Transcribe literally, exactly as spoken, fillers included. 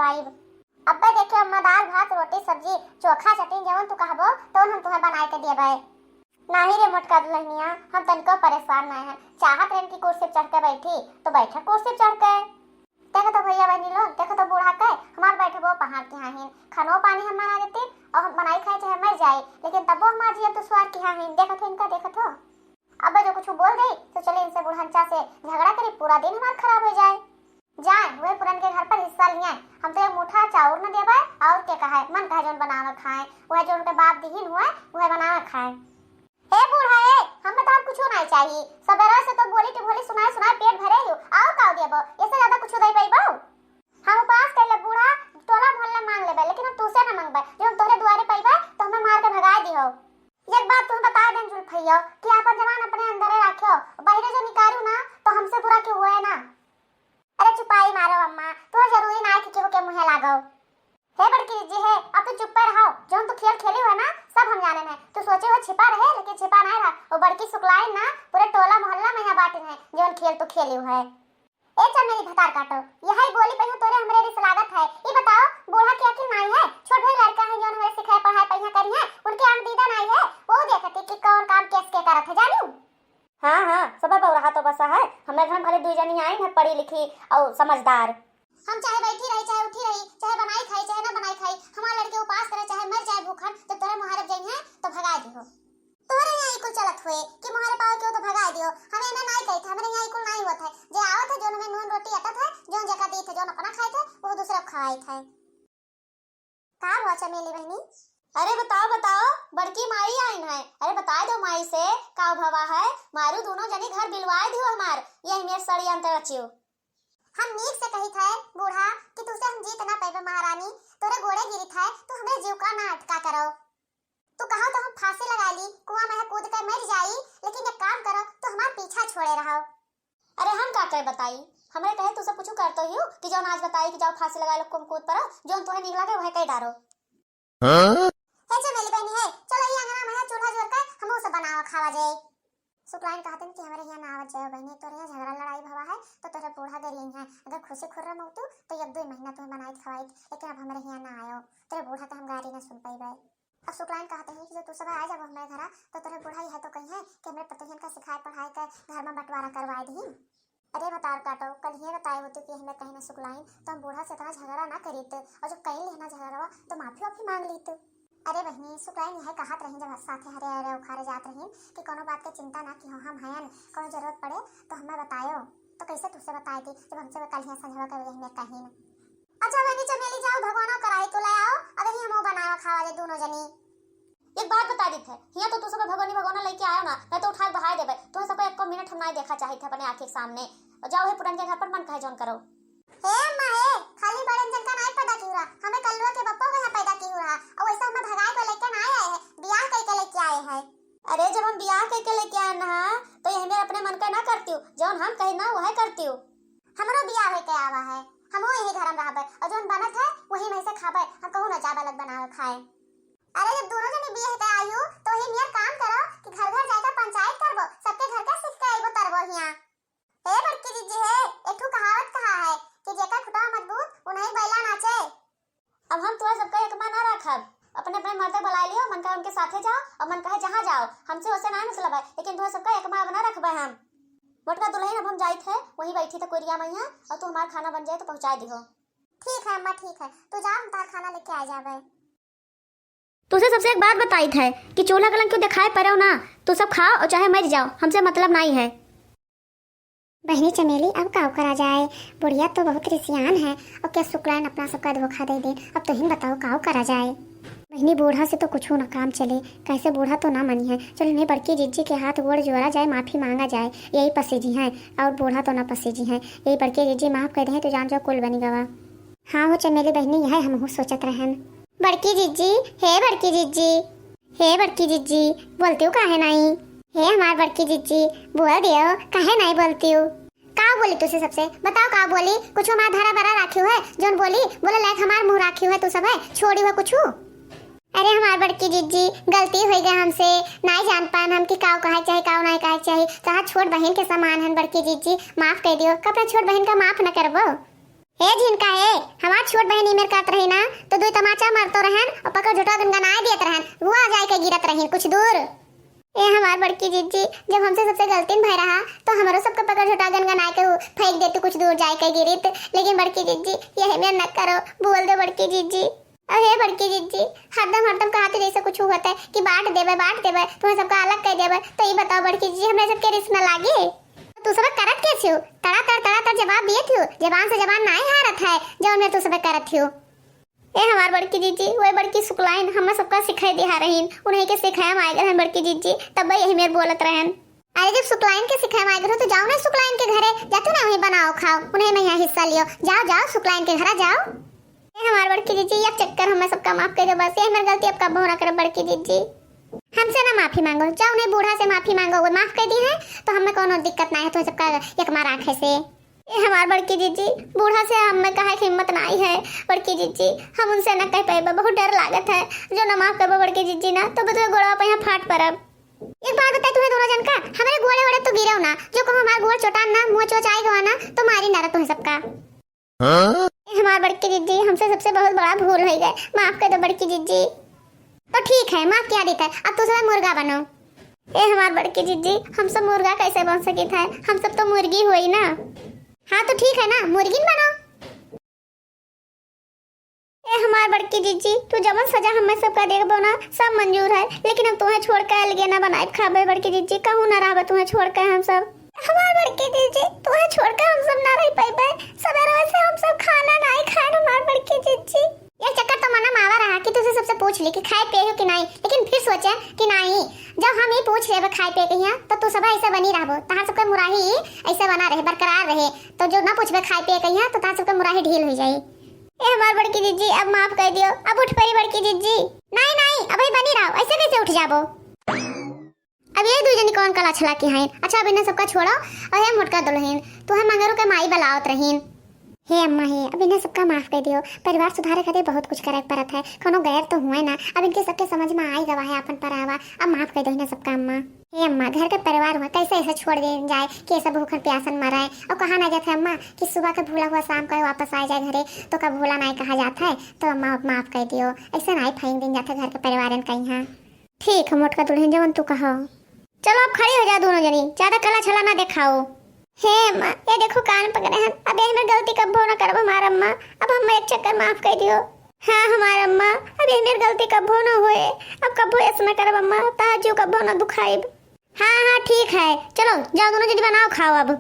अब्बे देखे अम्मा, दाल भात रोटी सब्जी चोखा चटनी जवन तू कहबो तवन हम तुहे बनाए के देबे। नाही रे मोटका दुल्हनिया, हम तनिको परेशान नाही हन। चाहत रहन कि कुर्सी पे चढ़ के बैठी तो बैठे कुर्सी पे चढ़ के। देखो तो भैया बहनी लोग, देखो तो बूढ़ा के, हमार बैठबो पहाड़ के हाहिन, खानो पानी हम बना देती और हम बनाई खाए चाहे मर जाए, लेकिन तबो हमार जियत दुश्वार की हाहिन। देखो तो इनका, देखो तो। अब जो कुछ बोल दे तो चले इनसे बुढ़नचा से झगड़ा करी, पूरा दिन हमार खराब हो जाए। जाए वह पुरन के घर पर हिस्सा लिए, हम तो एक मुठा चाउर न देबे और के कहे मन कहे जौन बनावे खाए, वह जो उनके बाप दिहिन हुए वह बनावे खाए। ए बूढ़ा ए, हमें तोहर कुछो नाई चाही। सबेरे से तो बोली टिभोली सुनाए सुनाए पेट भरे हियो, और का देबो? इससे ज्यादा कुछो दे पइबो? हम उपास कइले बूढ़ा, टोला मोहल्ला मांग लेबे, लेकिन हम तुसे ना मांगबे। जो हम तोहरे दुआरे पइबे तो हमें मार के भगाए दिहो। एक बात तुम बता दें जुल्फैया कि आपन जबान अपने अंदरे राखियो, बाहरे जो निकालू ना तो हमसे बुरा क्यों हुए ना। अरे चुपाई मारो अम्मा, तोहर जरूरी ना है कि केहू के मुँहे लागो। हे बड़की जिज्जी हे, अब तू चुप्पे रहो। जौन तू खेल खेली हो ना, सब हम जाने हैं। तू सोचे हो छिपा रहे, लेकिन छिपा नहीं रहा। वो बड़की सुकलाइन ना पूरे टोला मोहल्ला में यहाँ बाटिन है, जौन खेल तू खेली हो है। ए चमेली भतार काटो, यही बोली पहिया तोरे हमरे रिस लागत है। ई बताओ, बूढ़ा के अकिल नाई है? छोट भाई लड़का है, जौन हमरे सिखाए पढ़ाए पहिया करी है, उनके आँख दीदा नाई है। वो देखती कि कौन काम केस के करत है, जानी? हाँ, हाँ, सबे बौराहा तो बसा है। हमरे घर में खाली दुई जनी आइन है, पढ़ी लिखी और समझदार। हम चाहे बैठी रही, चाहे उठी रही, चाहे बनाई खाई, चाहे ना बनाई खाई, हमार लड़के उपास करे, चाहे मर जाए भूखन, जब तोरे मुहारे जइहें तो भगाए दिहो। तोरे यहाँ ई कुल चलत हुए कि मुहारे पावे के हो तो भगाए दिहो। हमें एने नाई कही थे, हमरे यहाँ ई कुल नाई होत है। जे आवत है, जौन हमें नून रोटी अटत है, जौन जका दीत है, जौन अपना खाए थे, वो दूसरे को खवाइत है। का हुआ चमेली बहनी? अरे बताओ, बताओ, बड़की माई आइन है। अरे बताए दो माई से, का भवा है? मारू दोनों जनी घर बिलवाए दियो हमार, यही मेर षड्यंत्र रचियो। हम नीक से कही थे बूढ़ा कि तुसे हम जीत ना पैबे महारानी, तोरे गोड़े गिरी थे, तू हमरे जीव का ना अटका करो। तू कहो तो हम फांसी लगा ली, कुआं में कूद के मर जाई, लेकिन एक काम करो, तू हमार पीछा छोड़े रहो। अरे हम का करे बताई, हमरे कहे तू सब कुछ करतो ही हो कि जौन आज बताई कि जाओ फांसी लगा लो, कुम कूद पड़ो, जौन तुहे नीक लागे वह कह डारो। हाँ? हे चमेली बहनी हे, चलो ये अंगना में है चूल्हा जोर के हम सब बनावा खावा जाए। सुकलाइन कहतन कि हमरे यहाँ ना आवत जाओ बहनी, तोरे यहाँ झगड़ा लड़ाई भवा है तो तोरे बूढ़ा गरियन है, अगर खुशी खुर्रा मौतू तो एक दो महीना तुम्हें बनाई खवाई, लेकिन अब हमरे यहाँ ना आयो, तोरे बूढ़ा के हम गारी ना सुन पाई। अब सुकलाइन कहत रही कि जो तू सब आ जाबो हमरे घरा, तो तोरे बुढ़ाई है तो कही है कि हमरे पतोहियन का सिखाए पढ़ाए के घर में बंटवारा करवाए दही। अरे बतार काटो, कल ही बताए होते कि हमें कहीं ना सुकलाइन, तो हम बूढ़ा से इतना झगड़ा ना करीत, और जब कहीं लेना झगड़ा तो माफी वाफी मांग लीत। अरे बहनी, सुकलाइन यह कहत रही जब साथे हरे हरे उखारे जात रही कि कोनो बात के चिंता ना किहो, हम हयन, कोनो जरूरत पड़े तो हमें बतायो। तो कैसे तुझसे बताए थी जब हमसे कल ही संझवा कर रही हमें कहीं ना। अच्छा बहनी चमेली, जाओ भगवानो कराई तो ले आओ, अब ही हमो बनावा खावा ले दोनों जनी। एक बात बता देत है, हियां तो तू सब भगवानी भगवाना लेके आयो ना, नहीं तो उठा के बहाय देबे। तुहे सबको एको मिनट हम नहीं देखा चाहित है अपने आँखी के सामने। और जाओ हे पुरन के घर पर मन कहे जौन करो। हे अम्मा हे, खाली बड़न जन का नहीं पैदा की रहा, हमें कल्लुआ के बप्पो को यहाँ पैदा की रहा, और वैसे हमें भगाए को लेके ना आए हैं, ब्याह करके लेके आए हैं। अरे जब हम ब्याह करके लेके आए ना, तो यही में अपने मन का ना करती हूँ, जौन हम कही ना वह करती हूँ। हमरो बियाह होके आवा है, हमहू यही घर में रहबे, और जौन बनत है वही में से खाबे, हम कहूँ ना जाब अलग बनावे खाए। अरे जब दोनों जने बियाह के आयु तो वही नियर काम करो कि घर घर जाकर पंचायत करबो, सबके घर के सीख के आइबो तरबो हिया। हे बड़की जिज्जी हे, एक ठो कहावत कहा है कि जेकर खुटवा मजबूत उन्हीं बैला नाचे। अब हम तोहरे सबका एक मा ना रखब, अपने अपने मर्द बुला लियो, मन कहे उनके साथे जाओ और मन कहे जहाँ जाओ, हमसे वैसे ना मतलब है, लेकिन तोहरे सबका एक मा अब ना रखबे हम। मोटका दुल्हन अब हम जाइत है, वहीं बैठी था कोरिया मैया, और तू हमार खाना बन जाए तो पहुँचा दिहो। ठीक है अम्मा, ठीक है, तू जा, हम तार खाना लेके आ जाबे। तुसे सबसे एक बात बताइत है कि चूल्हा कलंक क्यों दिखाए पड़ो ना, तू सब खाओ और चाहे मर जाओ, हमसे मतलब नहीं है। बहनी चमेली, अब काव करा जाए, बुढ़िया तो बहुत रिसियान है, और क्या सुकलाइन अपना सबका धोखा दे दे, अब तुहिन बताओ काव करा जाए। बहनी, बूढ़ा से तो कुछ ना काम चले, कैसे बूढ़ा तो ना मनी है। चलो नहीं, बड़की जिज्जी के हाथ गोड़ जोड़ा जाए, माफी मांगा जाए, यही पसेजी हैं, और बूढ़ा तो ना पसेजी हैं, यही बड़की जिज्जी माफ कर दे तो जान जाओ कुल बनी गवा। हाँ हो चमेली बहनी, यह हमहू सोचत रहन। बड़की जिज्जी, हे बड़की जिज्जी, हे बड़की जिज्जी, बोलती हूँ काहे नहीं? हे हमार बड़की जिज्जी, बोल दियो, काहे नहीं बोलती हूँ? का बोली तुसे सबसे? बताओ का बोली? कुछ हमार धरा बरा राखी है? जौन बोली, बोले लायक हमार मुँह राखी है तू सब है? छोड़ी हुआ कुछ? अरे हमार बड़की जिज्जी, गलती हो गया हमसे, नहीं जान पान हम कि काव कहे चाहे, काव नहीं कहे चाहे। तोहार छोट बहन के समान हन बड़की जिज्जी, माफ कर दियो। का अपने छोट बहन का माफ न करबो? ए झिनका ए, हमार छोट बहिन इमेर करत रही ना, तो दुई तमाचा मारतो रहन और पकड़ झोटा गनगनाए देत रहन, वो आ जाए के गिरत रही कुछ दूर। ए हमार बड़की जिज्जी, जब हमसे सबसे गलतीन भय रहा, तो हमरो सबके पकड़ झोटा गनगनाए के उ फेंक देती कुछ दूर जाए के गिरित। लेकिन बड़की जिज्जी, यही मेर न करो, बोल दो बड़की जिज्जी। अरे बड़की जिज्जी, हरदम हरदम कहत ही जैसे कुछ होत है कि बांट देबे, बांट देबे, तुम्हें सबका अलग कर देबे, तो ये बताओ बड़की जिज्जी, हमरे सबके रिस न लागे? तू सब करत कैसे हो? तड़ा तड़, तड़ा तड़ जवाब दिए थियो, जबान से जबान नाई हारत है, जौन में तू सब करत थियो। ए हमार बड़की जिज्जी, वही बड़की सुकलाइन हमें सबका सिखाई दिहा रहीन, उन्हीं के सिखाए में आए गए हैं बड़की जिज्जी, तब यही मेर बोलत रहन। अरे जब सुकलाइन के सिखाए में आए गए हो तो जाओ ना सुकलाइन के घरे, जातू ना वहीं बनाओ खाओ, उन्हीं में यहाँ हिस्सा लियो, जाओ जाओ सुकलाइन के घरा जाओ। ए हमार बड़की जिज्जी, एक चक्कर हमें सबका माफ कर दो बस, ये हमार गलती अब कबो ना करब बड़की जिज्जी। हमसे ना माफी मांगो, जाओ उन्हें बूढ़ा से माफी मांगो, वो माफ कर दी है तो हमें कोनो दिक्कत ना है, तो सबका एक मार आंखें से। ए हमार बड़की जिज्जी, बूढ़ा से हमें कहे के हिम्मत नाई है बड़की जिज्जी, हम उनसे ना कह पाएबा, बहुत डर लागत है। जो ना माफ करबो बड़की जिज्जी ना, तो बतुए गोड़वा पे यहाँ फाट परब। एक बात बताई तुम्हें दोनों जन का, हमारे गोड़े वोड़े तो गिरो ना, जो कहूँ हमार गोड़ चोटान ना, मुँह चोच आए गवा ना, तो मारी ना तुम्हें सबका। हाँ? ए हमार बड़की जिज्जी, हमसे सबसे बहुत बड़ा भूल हो गए, माफ कर दो बड़की जिज्जी। तो ठीक है, माफ किया देता है, अब तू सब मुर्गा बनो। ए हमार बड़की जिज्जी, हम सब मुर्गा कैसे बन सकित है? हम सब तो मुर्गी हुई ना। हाँ तो ठीक है ना, मुर्गिन बनो। ए हमार बड़की जिज्जी, तू जवन सजा हमें सबका देखबो ना, सब मंजूर है, लेकिन हम तुम्हें छोड़ के अलगे ना बनाए खाबे बड़की जिज्जी, कहूँ ना रहबे तुम्हें छोड़ के हम सब। हमार बड़की जिज्जी, तुम्हें छोड़ के हम सब ना रह पाइबे, सवेरे से हम सब खाना नाई खाए हमार बड़की जिज्जी। एक चक्कर तो मना मावा रहा कि तुझे सबसे पूछ ली कि खाए पिए हो कि नाई, लेकिन फिर सोचे कि नाई, जब हम ही पूछ लेबे खाए पिए कहिया, तो तू सब ऐसे बनी रहबो, तहार सबके मुराही ऐसे बना रहे, बरकरार रहे। तो जो ना पूछबे खाए पिए कहिया, तो तहार सबके मुराही ढील हो जाई। ए हमार बड़की जिज्जी, अब माफ कर दियो, अब उठ पड़ी बड़की जिज्जी। नाई नाई, अबे बनी रहो, ऐसे कैसे उठ जाबो? अब ये दू जनी कौन कला छला के हैं? अच्छा, अब इन्हें सबका छोड़ो। और हे मोटका दुल्हन, तू है मंगरू के माई बलावत रहीन। हे अम्मा हे, अब इन्हें सबका माफ कर दियो। परिवार सुधारे खातिर बहुत कुछ करे के पड़त है, कोनो गैर तो हुए ना। अब इनके सबके समझ में आई गवा है अपन परावा। अब माफ कर दो इन्हें सबका अम्मा। हे अम्मा, घर के परिवार हुआ कैसे ऐसे छोड़ दे जाए कि ऐसा भूखन प्यासन मराए? और कहा ना जाता है अम्मा कि सुबह के भूला हुआ शाम का वापस आ जाए घरे, तो का भूला नहीं कहा जाता है? तो अम्मा अब माफ कर दियो, ऐसे नहीं फेंक दिन जाता घर के परिवारन का यहाँ। ठीक है मोटका दुल्हन, जवन तू कहो। चलो अब खड़ी हो जा दोनों जनी, ज्यादा कला छला ना दिखाओ। हे अम्मा, ये देखो कान पकड़े हैं, अब ये हमार गलती कब्बो ना करब हमार अम्मा, अब हम एक चक्कर माफ कर दियो। हाँ हमार अम्मा, अब ये हमार गलती कब्बो ना होए, अब कब्बो ऐसा ना करब अम्मा, तार जीव कब्बो ना दुखाइब। हाँ हाँ ठीक है, चलो जाओ दोनों जनी बनाओ खाओ अब।